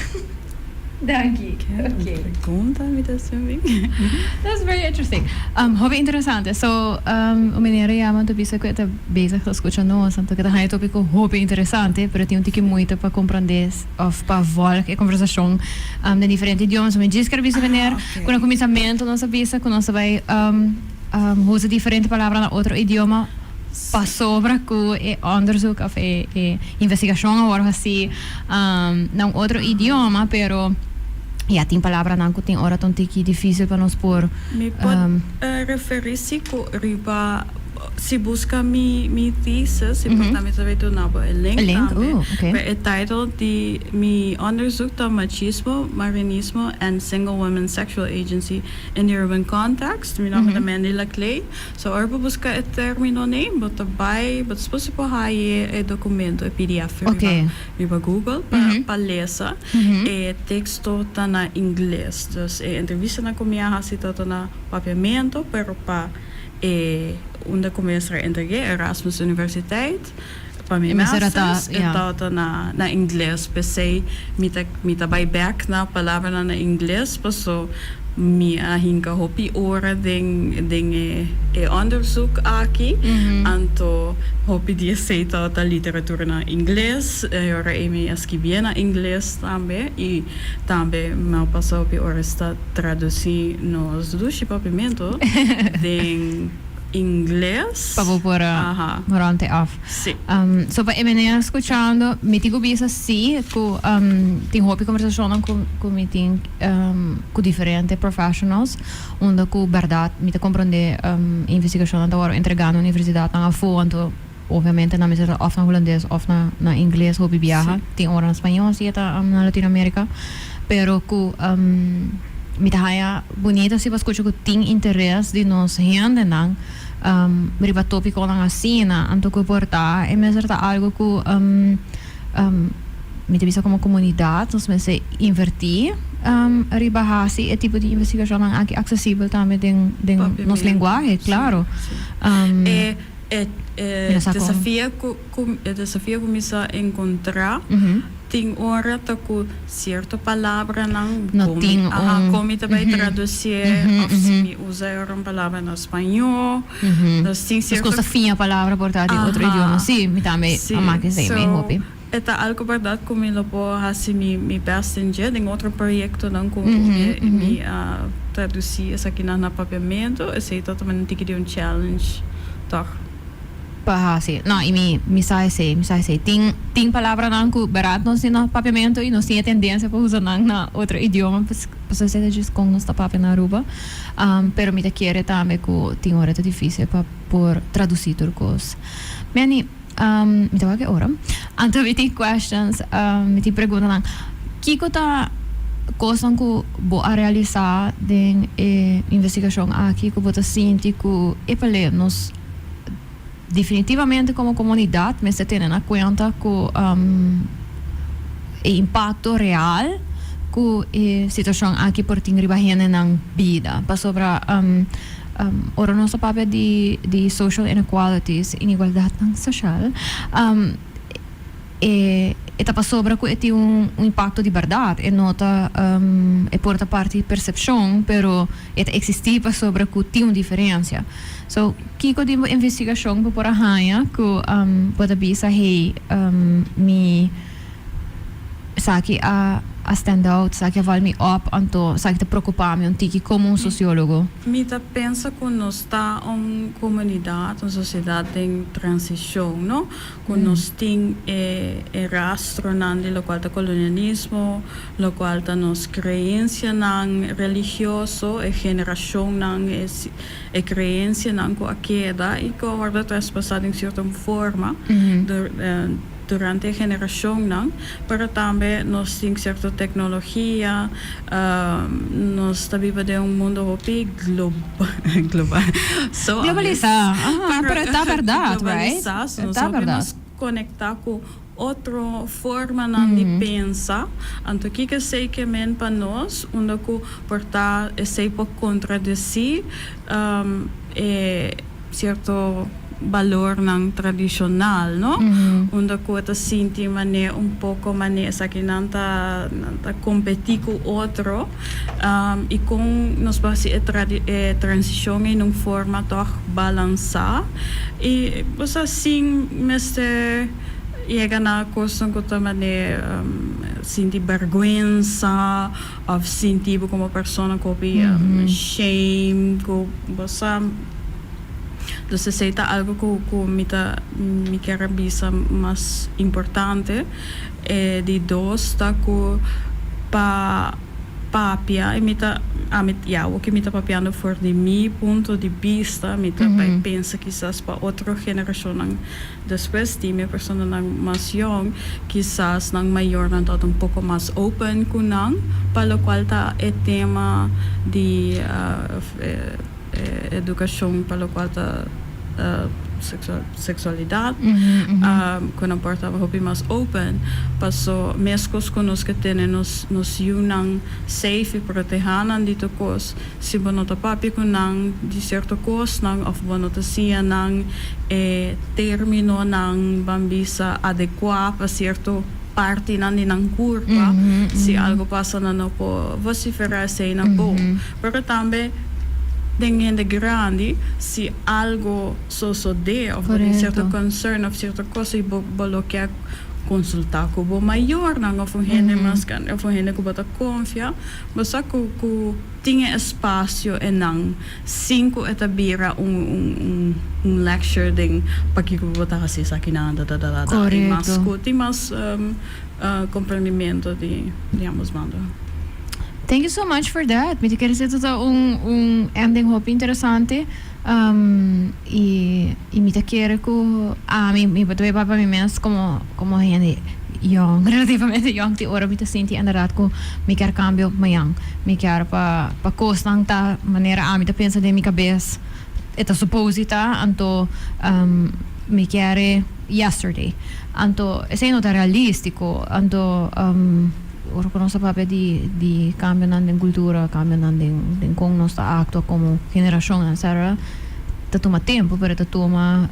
Danki. Ok. Pregunta mi ta asumi. That's very interesting. Hopi interesante. So, un meneer a yama anto bisa ku e ta bezig ta skucha nos, anto ku e ta haña e topiko hopi interesante, pero tin un tiki moeite pa komprendé òf pa vòlg e kombersashon den diferente idioma. So mi djis ker bisa meneer ku na kuminsamentu nos a bisa ku nos ta bai usa diferente palabra na otro idioma pasobra ku e onderzoek òf e investigashon a wòrdu hasí na un otro idioma, pero ya tin palabranan ku tin ora ta un tiki difísil pa nos por. Mi por referí si ku riba si buska mi mi thesis, si por ta mi ta bay duna bo e link tambe. Pero e title di mi onderzoek ta Machismo, Marinismo and Single Women's Sexual Agency in the Urban Context. Mi nomber ta Mandy Laclay. So ora bo buska e terminonan bo ta bay bo ta suposo por haye e documento, e pdf riba riba Google pa pa lesa. E teksto ta na ingles. Dus e entrevistanan ku mi a hasi tabata na papiamento pero pa e unda ku mi a entreg'é, Erasmus Universiteit, pa mi masters e tabata na na ingles. P'esei mi ta mi ta bai bèk na palabranan na ingles paso mi a hinka hopi ora den den e e onderzoek aki. Anto hopi di esei tabata literatura na ingles. E ora ei mi a skibié na ingles tambe i tambe mi a pasa hopi ora ta tradusí nos dushi papiamentu den ingles. Pa bo por rond e af. Sí. So pa e meneer skuchando, mi tin ku bisa sí ku tin hopi kombersashonnan ku ku mi tin ku diferente professionals unda ku bèrdat mi ta komprondé investigashonnan ta wòrdu entregá na universidatnan afó anto obviamente nan mester ta òf na hulandes òf na na ingles hopi biaha tin ora na spañó si e ta na Latinoamérika pero ku mi ta haña bunito si pa skucha ku tin interes di nos hendenan riba tópikonan asina anto ku por ta e mester ta algu ku mi ta bisa komo komunidat nos mester invertí riba hasi e tipo di investigashonnan aki aksesibel tambe den den nos lenguahe klaro. E e desafio ku ku e desafio ku mi sa enkontrá tin ora ta ku sierto palabranan No tin un aha kon mi ta bai tradusié òf si mi usa e ora un palabra na spañó nos tin sierto Nos ta fiña palabra por ta di otro idioma sí mi tambe a maki esei mi hopi. E ta algo bèrdat ku mi lo por hasi mi mi bèst den dje den otro proyektonan ku mi a tradusí esakinan na papiamentu esei ta tambe un tiki di un challenge tòg. Pa hasi no i mi mi sa esei mi sa esei tin tin palabranan ku bèrdat nos tin na papiamentu i nos tin e tendensia pa usa nan na otro idioma pasobra esei ta djis kon nos ta papia na Aruba pero mi ta kere tambe ku tin ora ta difísil pa por tradusí tur kos. Manny. Mi ta wak e ora. Anto mi tin questions, mi tin preguntanan. Kiko ta kosnan ku bo a realisá den e investigashon aki ku bo ta sinti ku epale nos definitivamente komo komunidat mester tene na kuenta ku e impakto real ku e situashon aki por tin riba hendenan bida? Pasobra Ora nos ta papia di di social inequalities, inigualdatnan social, e e ta pasobra ku e tin un impakto di bèrdat. E no ta e por ta parti di persepshon, pero e ta eksistí pasobra ku tin un diferensia. So, kiko di bo investigashon bo por a haña ku bo ta bisa, hey, mi esaki a. a stand out, esaki a val mi op, anto esaki ta preocupa mi un tiki como un sociólogo. Mi ta pensa cu nos ta un comunidad, un sociedad den transicion, no? Cu nos tin e e rastronan di locual ta colonialismo, locual ta nos creencianan religioso, e generacionnan, e e creencianan cu a keda y cu a wordo traspasa den cierto forma durante e generacionnan, pero tambe nos tin cierto tecnologia, nos ta biba den un mundo hopi global, so Globalisa, aha, pero e ta berdad, right? Globalisa, so E nos ta hopi berdad. mas conecta cu otro formanan di pensa, anto kiko esei ke men pa nos, unda ku por ta esei por kontradesí e sierto balornan tradishonal, no? Unda ku e ta sinti manera un poko manera esakinan ta nan ta kompetí ku otro i kon nos por hasi e e transishon ei na un forma tòg balansá i osea sin mester Yega na kosnan ku ta manera sinti bèrgwensa òf sinti bo komo persona ku hopi shame ku bo sa. Dus esei ta algu ku ku mi ta mi kier a bisa mas importante. E di dos ta ku pa papia i mi ta ami ya awor mi ta papiando for di mi punto di bista mi ta bai pensa kisas pa otro generashonnan. Despues di mi personanan mas yong, kisas nan mayornan ta un poko mas open ku nan pa lokual ta e tema di edukashon pa lokual ta seksualidat, ku nan por ta hopi mas open. Paso meskos ku nos ke tene nos yunan safe i protehá nan di tur kos, Si bo no ta papia ku nan di sierto kosnan òf bo no ta siña nan e términonan ban bisa adekuá pa sierto partinan di nan kurpa, si algu pasa nan no por vosiferá esei na bo. Pero tambe den hende grandi si algu sosodé òf bo tin sierto concern òf sierto kos i bo bo lo ke konsultá ku bo mayornan òf un hende mas grandi òf un hende ku bo ta konfia, Bo sa ku ku tin e espasio enan sin ku e ta bira un un un lecture den pakiko bo ta hasi esakinan dadadadada i mas Korekto. ku tin mas komprendimentu di di ambos banda. Thank you so much for that. Mi ta kere si ta un un ending hopi interesante i i mi ta kere ku ami mi por ta bay papia mi mes komo komo hende yong relativamente yong tin ora mi ta sinti inderdaad ku mi kier kambio mañan mi kier pa pa kosnan ta manera ami ta pensa den mi kabes e ta suppose di ta anto mi kier e yesterday anto esei no ta realistiko anto ora ku nos ta papia di di kambionan den kultura kambionan den den kon nos ta aktua komo generashon etcetera ta tuma tempu pero ta tuma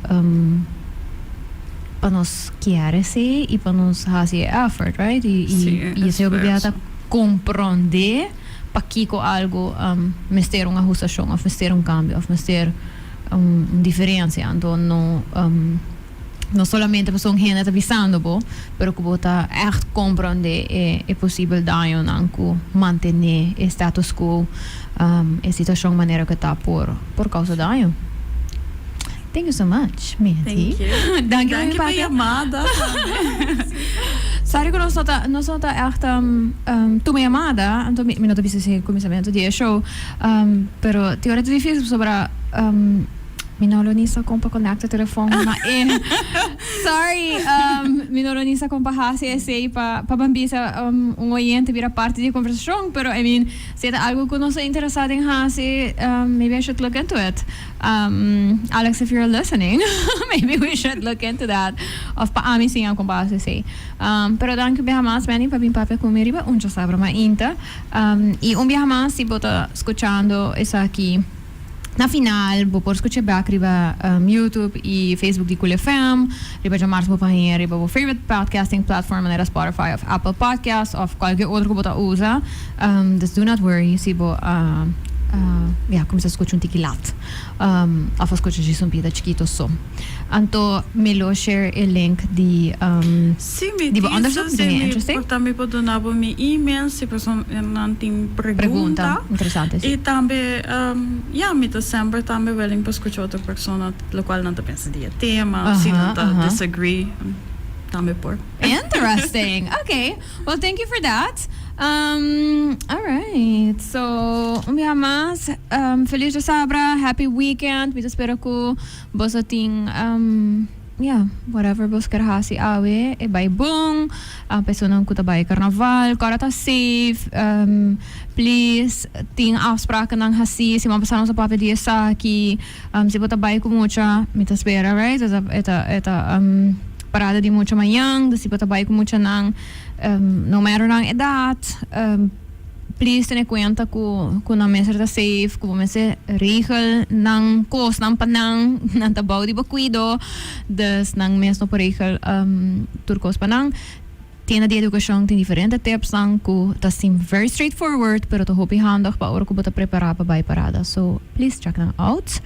pa nos kier esei i pa nos hasi e effort, right? I, i, Sí, i esei hopi biaha ta esfuerso. komprondé pakiko algu mester un ahustashon òf mester un kambio òf mester un un diferensia. Anto no no solamente pasobra un hende ta bisando bo, pero ku bo ta ègt komprondé e e posibel dañonan ku mantené e status quo, e situashon manera ku ta por por kousa daño. Thank you so much, Mandy. Thank you. Danki pa Danki mi pa papia. yamada tambe. Sorry ku nos no ta nos no ta echt tuma yamada, anto mi no ta bisa si kuminsamentu di e show, pero tin ora ta dificil pasobra mi no lo ni sa kon pa konekta telefon na e sorry mi no lo ni sa kon pa hasi esei pa pa ban bisa un oyente bira parti di e konversashon, pero I mean si e ta algu ku nos ta interesa den hasi maybe I should look into it. Alex if you're listening maybe we should look into that of pa ami siña con pa haci esey. Pero danki un biaha mas Manny pa bin papia cu mi riba un Djasabra Mainta. Y un biaha mas si bo ta scuchando esaki na final bo por scucha bek riba YouTube y Facebook di Cool FM, riba djamars bo por haña riba bo favorite podcasting platform manera Spotify of Apple Podcast of cualkier otro cu bo ta usa. Dus do not worry si bo a. ya cuminsa scucha un tiki lat of a scucha djis un pida chikito so. Anto mi lo share e link di Si mi di bo tin onderzoek, si mi mi interesting. por tambe por duna bo mi email si personanan tin Pregunta, pregunta. interesante si. Y tambe ya mi ta semper tambe willing pa scucha otro persona locual nan ta pensa di e tema, si nan ta disagree tambe por. Interesting. Okay. Well, thank you for that. Um, all right. So, un biaha mas, um, feliz djasabra, happy weekend. Mi ta spera ku boso tin, um, yeah, whatever boso ker hasi awe, e bai bon. Uh, personan ku ta bai karnaval, kòrda ta safe. Um, please, tin afsprakennan hasi. Siman pasá nos a papia di esaki. Um, si bo ta bai ku mucha, mi ta spera, right? E ta, e ta, e ta, um, parada di mucha mañan, dus si bo ta bai ku muchanan, um, no matter nan edat, um, please tene kuenta ku, ku nan mester ta safe, ku bo mester regel nan kosnan pa nan, nan ta bou di bo kuido, dus nan mes no por regel, um, tur kos pa nan. Tienda di Edukashon tin diferente tipsnan ku ta seem very straightforward pero ta hopi handig pa ora ku bo ta prepará pa bai parada. So please check nan out.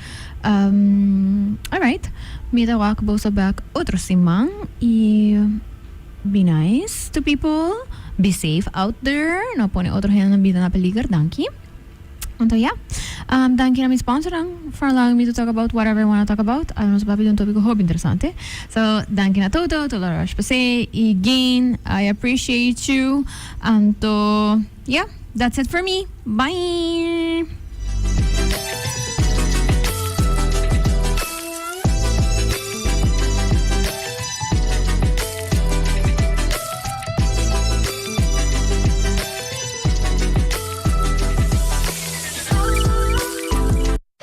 Alright, mi ta wak boso bek otro siman i be nice to people, be safe out there, no pone otro hende nan bida na peliger, danki. Anto ya, danki na mi sponsornan for allowing me to talk about whatever I wanna talk about. Awe nos a papia di un topico hopi interesante. So, danki na Toto, to La Roche-Posay y Gain. I appreciate you. Anto, ya, that's it for me. Bye!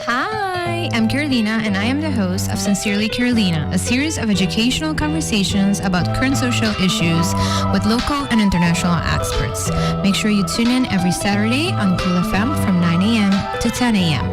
Hi, I'm Carolina, and I am the host of Sincerely Carolina, a series of educational conversations about current social issues with local and international experts. Make sure you tune in every Saturday on Cool FM from 9 a.m. to 10 a.m.